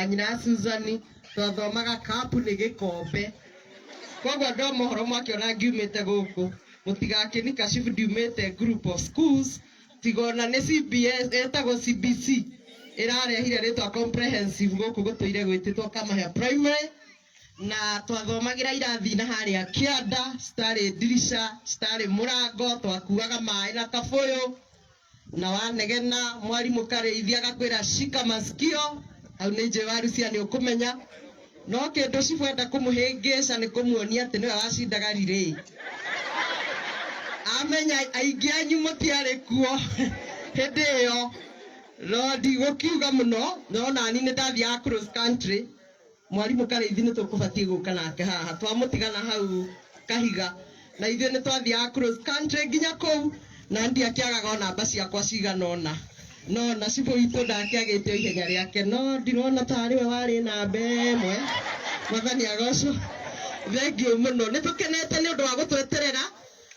nyina Susan, twathomaga cup nĩ gĩkombe. Koguo andũ a mohoro mwakĩona ngiumĩte gũkũ, mũtigakĩnikashifu ndiumĩte group of schools, tiga ona nĩ CBS, ĩtagwo CBC, ĩrarehire rĩtwa comprehensive gũkũ gũtũire gwĩtĩtwo Kamahia Primary, na twathomagĩra irathi na harĩa kĩanda, citarĩ ndirica, citarĩ mũrango, twakuaga maĩ na kabũyũ, na wanegena mwarimũ Karĩithi agakwĩra shika masikio, hau nĩ njũĩ Warucia nĩ ũkũmenya, no kĩndũ cibũ enda kũmũhĩngĩca nĩ kũmuonia atĩ nĩwe wacindaga rirĩ. Amenya aingĩ anyu mũtiarĩ kuo hĩndĩ ĩyo, no ndigũkiuga mũno, no nani nĩ ndathiaga cross country. Mwarimũ Karĩithi nĩ tũkũbatiĩ gũka nake haha, twamũtigana hau kahiga, na ithuĩ nĩ twathiaga cross country nginya kũu, na ndiakĩagaga o namba ciakwa cigana ũna, no na cibũ witũ ndakĩagĩte o ihenya rĩake, no ndirona tarĩ we warĩ namba ĩmwe. Mwathani agocwo. Thengiũ mũno, nĩ tũkenete nĩ ũndũ wa gũtweterera,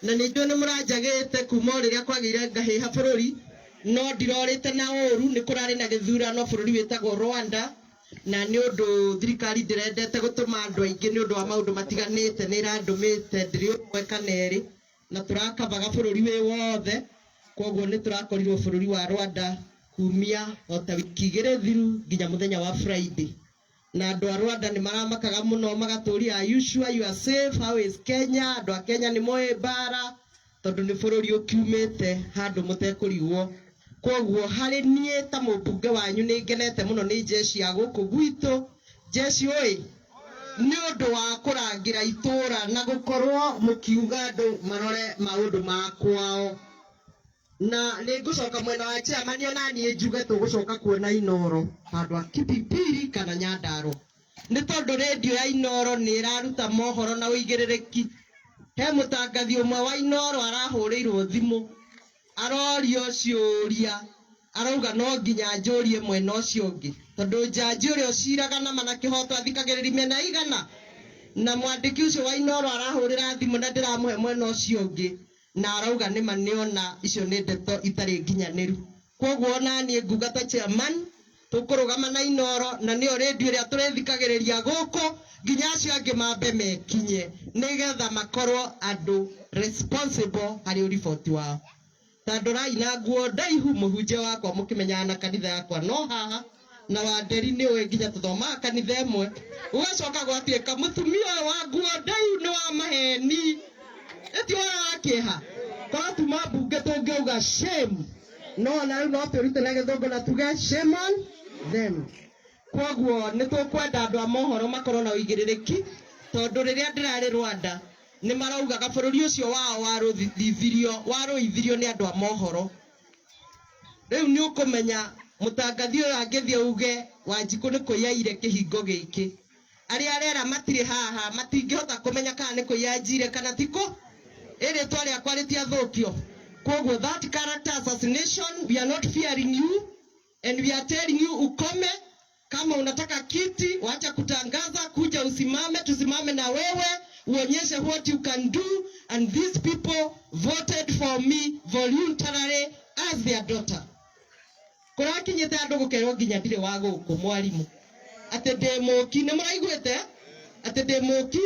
na nĩ njũĩ nĩ mũranjagĩte kuma o rĩrĩa kwagĩire ngahĩha bũrũri, no ndirorĩte na ũru, nĩ kũrarĩ na gĩthurano bũrũri wĩtagwo Rwanda, na nĩ ũndũ thirikari ndĩrendete gũtũma andũ aingĩ nĩ ũndũ wa maũndũ matiganĩte, nĩ ĩrandũmĩte ndĩrĩ ũmwe kana erĩ, na tũrakabaga bũrũri wĩ wothe, koguo nĩ tũrakorirwo bũrũri wa Rwanda kumia o ta wiki igĩrĩ thiru nginya mũthenya wa Friday. Na andũ a Rwanda nĩ maramakaga mũno magatũria, are you sure you are safe? How is Kenya? Andũ a Kenya nĩ moĩ mbara, tondũ nĩ bũrũri ũkiumĩte handũ mũtekũrigwo. Koguo harĩ niĩ ta mũmbunge wanyu nĩ ngenete mũno nĩ jeshi ya gũkũ gwitũ, jeshi ũĩ, nĩ ũndũ wa kũrangĩra itũũra na gũkorwo mũkiuga andũ marore maũndũ ma kwao. Na nĩ ngũcoka mwena wa chairman ona niĩ njuge tũgũcoka kuona Inooro handũ ha Kipipiri kana Nyandarua, nĩ tondũ rĩndiũ ya Inooro nĩ ĩraruta mohoro na ũigĩrĩrĩki. He mũtangathi ũmwe wa Inooro arahũrĩirwo thimũ, arorio ciũria, arauga no nginya njũrie mwena ũcio ũngĩ, tondũ njanji ũrĩa ũciraga nama na kĩhoto athikagĩrĩria mĩena igana, na mwandĩki ũcio wa Inooro arahũrĩra thimũ na ndĩramũhe mwena ũcio ũngĩ, na arauga nĩma nĩona icio nĩ ndeto itarĩ nginyanĩru. Koguo ona niĩ nguga ta chairman tũkũrũgama na Inooro, na nĩyo rĩndiũ ĩrĩa tũrĩthikagĩrĩria gũkũ nginya acio angĩ mambe mekinye, nĩgetha makorwo andũ responsible harĩ ũriboti wao. Ta ndorai na nguo ndaihu mũhunjia wakwa mũkĩmenyaga na kanitha yakwa no haha, na Wanderi nĩ ũĩ nginya tũthomaga kanitha ĩmwe, gũgacoka gwatuĩka mũtumia ũyũ wa nguo ndaihu nĩ wa maheni. Ĩti ũhoro wa kĩeha, korwo tuma mbunge tũngĩuga shame, no ona rĩu no twĩrute na gĩthũngũ na tuge shame on them. Koguo nĩ tũkwenda andũ a mohoro makorwo na ũigĩrĩrĩki, tondũ rĩrĩa ndĩrarĩ Rwanda nĩ maraugaga bũrũri ũcio wao warũithirio nĩ andũ a mohoro. Rĩu nĩ ũkũmenya mũtangathi ũyũ angĩthiĩ auge Wanjikũ nĩ kũiyaire kĩhingo gĩkĩ, arĩa arera matirĩ haha matingĩhota kũmenya kana nĩ kũiya njire kana ti kũ, ĩrĩtwa rĩakwa rĩtiathũkio. Koguo that character assassination, we are not fearing you and we are telling you ukome. Kama unataka kiti, wacha kutangaza, kuja usimame, tusimame na wewe, uonyeshe what you can do. And these people voted for me voluntarily as their daughter. Kũrakinyĩte andũ gũkerwo nginya ndirĩ wa gũkũ mwarimũ, atĩ ndĩ mũki. Nĩ mũraiguĩte atĩ ndĩ mũki?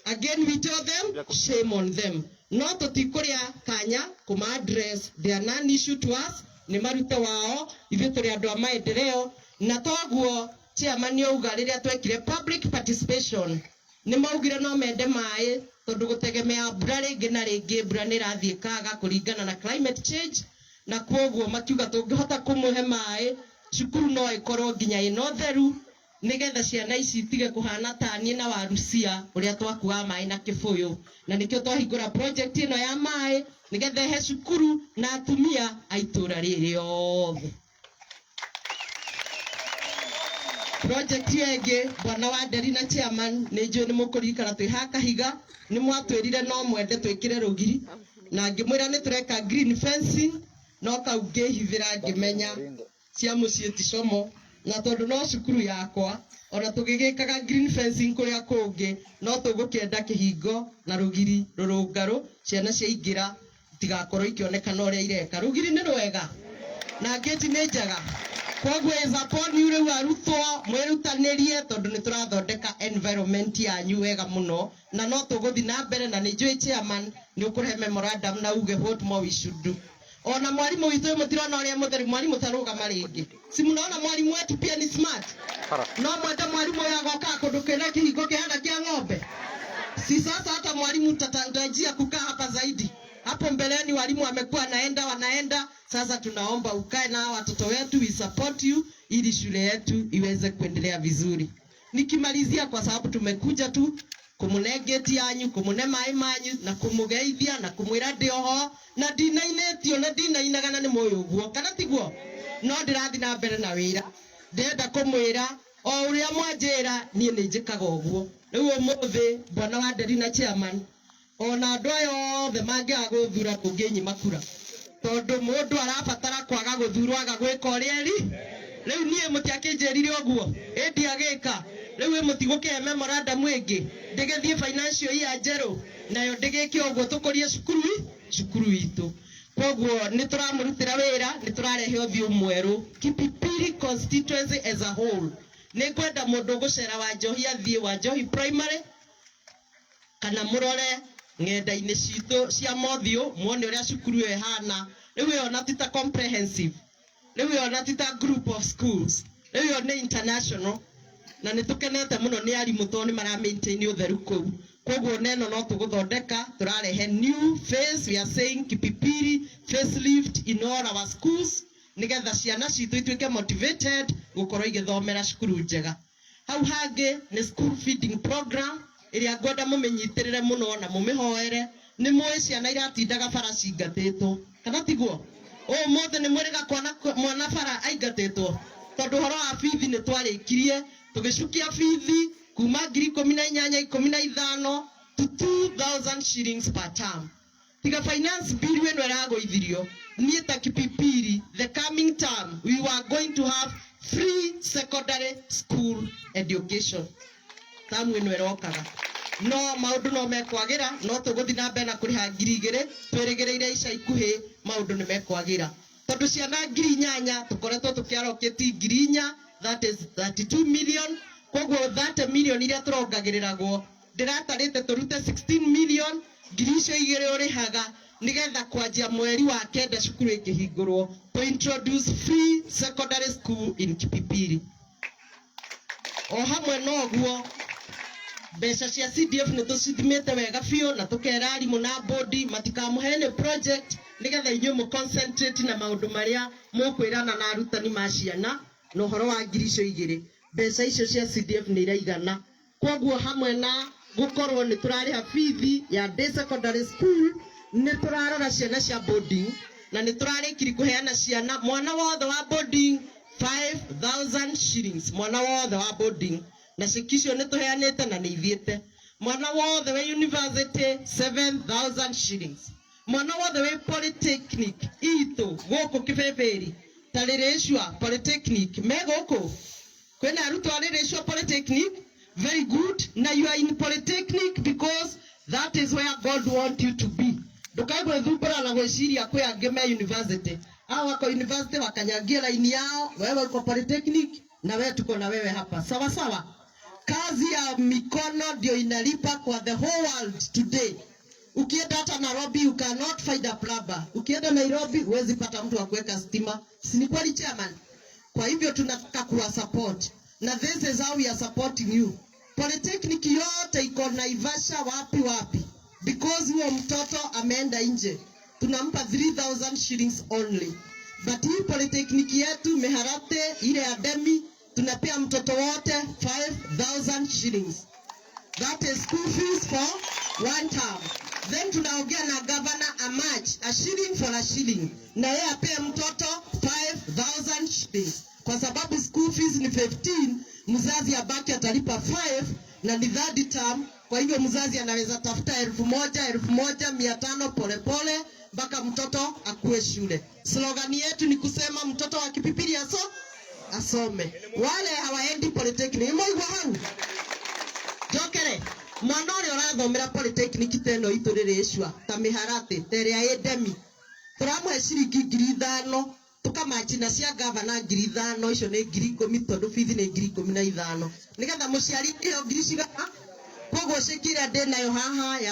Again we tell them shame on them. No tũtikũrĩa kanya kũma address, they are non issue to us, nĩ marute wao, ithuĩ tũrĩ andũ a maendeleo. Na toguo chairman auga rĩrĩa twekire public participation, nĩ maugire no mende maĩ, tondũ gũtegemea mbura rĩngĩ na rĩngĩ, mbura nĩ ĩrathiĩ kaga kũringana na climate change, na koguo makiuga tũngĩhota kũmũhe maĩ, cukuru no ĩkorwo nginya ĩna ũtheru, nĩgetha ciana ici itige kũhana ta niĩ na Warucia ũrĩa twakuaga maĩ na kĩbũyũ. Na nĩkĩo twahingũra project ĩno ya maĩ, nĩgetha ĩhe cukuru na atumia a itũũra rĩrĩ othe. Project ĩyo ĩngĩ, bwana Wanderi na chairman, nĩ njũĩ nĩ mũkũririkana twĩ haha Kahiga, nĩ mwatwĩrire no mwende twĩkĩre rũgiri, na ngĩmwĩra nĩ tũreka green fencing, no kau ngĩhithĩra ngĩmenya cia mũciĩ ti como, na tondũ no cukuru yakwa, ona tũgĩgĩkaga green fencing kũrĩa kũngĩ, no tũgũkĩenda kĩhingo na rũgiri rũrũngarũ, ciana ciaingĩra itigakorwo ikĩonekana ũrĩa ireka. Rũgiri nĩ rwega na ngĩti nĩ njega. Koguo is upon you rĩu arutwo mwĩrutanĩrie tondũ nĩ tũrathondeka environment yanyu wega mũno na no tũgũthiĩ na mbere na nĩ njũĩ chairman nĩ ũkũrehe memorandum na uge what more we should do. Ona mwarimu witũ mũtirona ũrĩa mũtheru, mwarimu tarũgama rĩngĩ. Si mnaona mwarimu wetu pia ni smart? No mwende mwarimu ũyũ agokaga kũndũ kwĩna kĩhingo kĩhana kĩa ng'ombe. Si sasa hata mwalimu tatarajia kukaa hapa zaidi. Hapo mbeleni walimu wamekuwa naenda wanaenda, sasa tunaomba ukae na hawa watoto wetu, we support you ili shule yetu iweze kuendelea vizuri. Nikimalizia, kwa sababu tumekuja tu kumune gate yanyu, kumune mai manyu na kumugeithia na kumwira ndi oho na ndinainĩtio na ndinainaga na nĩ mũĩ ũguo kana tiguo, no ndĩrathiĩ na mbere na wĩra. Ndĩrenda kũmwĩra o ũrĩa mwanjĩra niĩ nĩ njĩkaga ũguo. Rĩu ũmũthĩ bwana wa Nderi na chairman ona andũ aya othe mangĩaga gũthura ndũngĩnyima kura tondũ mũndũ arabatara kwaga gũthurwo aga gwĩka ũrĩa eri. Rĩu niĩ mũtiakĩnjĩrire ũguo ĩndi agĩka. Rĩu ĩ mũtigũkĩhe memorandum ĩngĩ ndĩgĩthiĩ financial year njerũ nayo ndĩgĩke ũguo tũkũrie cukuru itũ. Koguo nĩ tũramũrutĩra wĩra, nĩ tũrarehe ũthiũ mwerũ Kipipiri constituency as a whole. Nĩ ngwenda mũndũ ũgũcera Wanjohi athiĩ Wanjohi Primary kana mũrore ng'enda-inĩ citũ cia mothiũ muone ũrĩa cukuru ĩyo ĩhana. Rĩu ĩyo ona ti ta comprehensive, rĩu ĩyo ona ti ta group of schools, rĩu ĩyo nĩ international na nĩ tũkenete mũno nĩ arimũ tondũ nĩ mara maintain ũtheru kũu. Koguo neno no tũgũthondeka, tũrarehe new face. We are saying Kipipiri facelift in all our schools nigetha ciana citũ ituĩke motivated gũkorwo igĩthomera cukuru njega. Hau hangĩ nĩ school feeding program ĩrĩa ngwenda mũmĩnyitĩrĩre mũno na mũmĩhoere. Nĩ mũĩ ciana iratindaga bara cingatĩtwo kana tiguo? Ũmũthĩ nĩ mwĩrĩga kuona mwana bara aingatĩtwo tondũ ũhoro wa bithi nĩ twarĩkirie tũgĩcukia bithi kuma 18,000 15 to 2000 shillings per term. Tiga finance bill ĩno ĩragũithirio niĩ ta Kipipiri, the coming term we were going to have free secondary school education. Tamu ĩno ĩrokaga no maũndũ no mekwagĩra, no tũgũthiĩ na mbere na kũrĩha 2000 twĩrĩgĩrĩire ica ikuhĩ maũndũ nĩ mekwagĩra tondũ ciana 8,000 tũkoretwo tũkĩarokĩti 4,000, that is 32 million. Koguo 30 million iria tũrongagĩrĩragwo ndĩratarĩte tũrute 16 million 2,000 ũrĩhaga nigetha kwanjia mweri wa kenda cukuru ĩkĩhingũrwo to introduce free secondary school in Kipipiri. O hamwe noguo mbeca cia CDF nĩ tũcithimĩte wega biũ na tũkera arimũ na bodi matikamũhe any project nigetha inyuĩ mũ concentrate na maũndũ marĩa mũkwĩrana na arutani ma ciana na ũhoro wa 2,000. Mbeca icio cia CDF nĩ iraigana. Koguo hamwe na gũkorwo nĩ tũrarĩha bithi ya day secondary school, nĩ tũrarora ciana cia boarding na nĩ tũrarĩkiri kũheana ciana mwana wothe wa boarding 5000 shillings, mwana wothe wa boarding, na ceki icio nĩ tũheanĩte na nĩ ithiĩte. Mwana wothe wa university 7000 shillings, mwana wothe wĩ polytechnic itũ gũkũ Kibeberi ta Rĩrĩcua Polytechnic me gũkũ kwĩna arutwo a Rĩrĩcua Polytechnic, very good. Na you are in polytechnic because that is where God want you to be. Ndukae gwĩthumbũra na gwĩciria kwĩ angĩ me university. Hao wako university wakanyagie laini yao, wewe uko polytechnic na wewe tuko na wewe hapa sawa sawa. Kazi ya mikono ndio inalipa kwa the whole world today. Ukienda hata Nairobi you cannot find a plumber. Ukienda Nairobi huwezi pata mtu wa kuweka stima. Si ni kweli, chairman? Kwa hivyo tunataka kuwa support na this is how we are supporting you. Polytechnic yote iko Naivasha wapi wapi, because huo mtoto ameenda nje tunampa 3000 shillings only, but hii polytechnic yetu Miharate ile ya Demi tunapea mtoto wote 5000 shillings, that is school fees for one term. Then tunaongea na governor a match a shilling for a shilling, na yeye apee mtoto 5000 shillings kwa sababu school fees ni 15, mzazi abaki atalipa 5 na ni third term. Kwa hivyo mzazi anaweza tafuta 1000, 1500 polepole mpaka mtoto akue shule. Slogan yetu ni kusema mtoto wa Kipipiri asome. Wale hawaendi polytechnic moigua hau njokere mwana ũrĩa ũrathomera polytechnic ta ĩno itũ rĩrĩcua ta Mĩharate ta ĩrĩa ĩ Ndemi tũramũhe ciringi 5,000. Tũkamachi na cia gavana 5,000, icio nĩ 10,000, tondũ bithi nĩ 15,000, nĩgetha mũciari ĩyo ngiri cigana. Koguo ceki ĩrĩa ndĩnayo haha ya